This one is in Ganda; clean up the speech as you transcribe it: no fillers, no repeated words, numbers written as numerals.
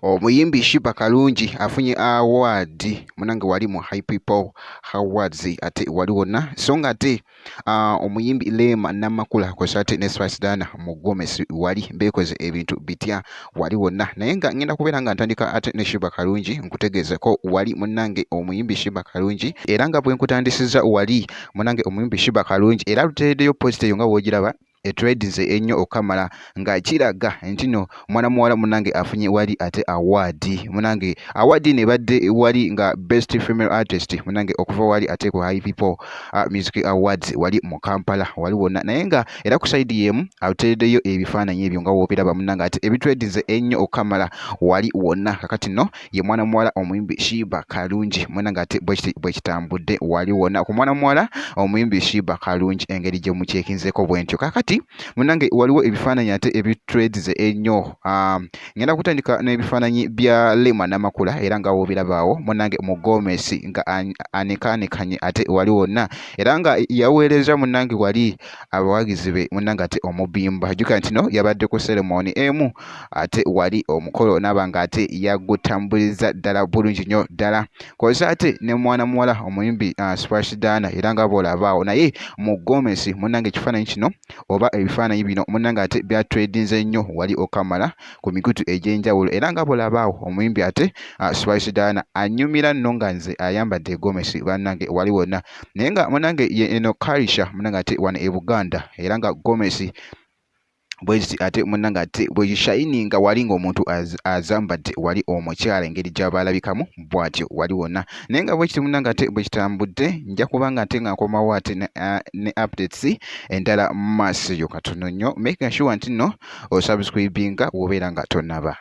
Omuyimbi Sheebah Karungi afunye award munange wali mu HiPipo Awards ate wali wonna, so nga ate omuyimbi Rema Namakula kw'ossa ate ne Spice Diana mu gomesi wali beekoze ebintu bitya wali wonna. Naye nga ngenda kubeera nga ntandika ate ne Sheebah Karungi nkutegeezeko wali munnange omuyimbi Sheebah Karungi, era nga bwe nkutandisizza wali munnange omuyimbi Sheebah Karungi era aluteereddeyo post eyo nga w'ogiraba etrendinze ennyo okukamala nga kiraga nti no mwana muwala munange afunye wali ate award. Munange award eno ebadde wali nga best female artist munange okuva wali ate ku HiPipo Music Awards wali mu Kampala wali wonna. Naye nga era ku side y'emu ateereddeyo ebifaananyi ebyo nga w'obiraba munange ate ebitrendinze ennyo okukamala wali wonna. Kakati nno ye mwana muwala omuyimbi Sheebah Karungi munange ate bwekiti bwekitambudde wali wonna ku mwana muwala omuyimbi Sheebah Karungi engeri gye mukyekinzeeko bwentyo. Kakati munange waliwo ebifaananyi ate ebitrendinze ennyo. Ngenda kutandika n'ebifaananyi bya Rema Namakula era nga w'obirabaawo munange mu gomesi nga anekaanekanye ate wali wonna, era nga yaweereza munange wali abawagizi be munange ate omubimba. Jjukira nti no yabadde ku ceremony emu ate wali omukolo n'aba nga ate yagutambuliza ddala bulungi nnyo ddala, kw'ossa ate ne mwana muwala omuyimbi Spice Diana era nga bw'olaba awo naye mu gomesi munnange. Ekifaananyi kino oba ebifaananyi bino munnange ate byatrendinze nnyo wali okamala ku mikutu egy'enjawulo, era nga bw'olaba awo omuyimbi ate Spice Diana anyumira nno nga nze ayambadde gomesi bannange wali wonna. Naye nga munnange ye eno Karisha munnange ate wano e Buganda, era nga gomesi bweziti ate munnange ate bwezishayininga wali ng'omuntu azambadde wali omukyala engeri gy'aba alabikamu bw'atyo wali wonna. Naye nga bwekiti munnange ate bwe kitambudde, nja kuba nga ate nga nkomawo ate ne updates endala mu maaso eyo katono nnyo, making sure nti nno osubscribinga bw'obeera nga tonnaba.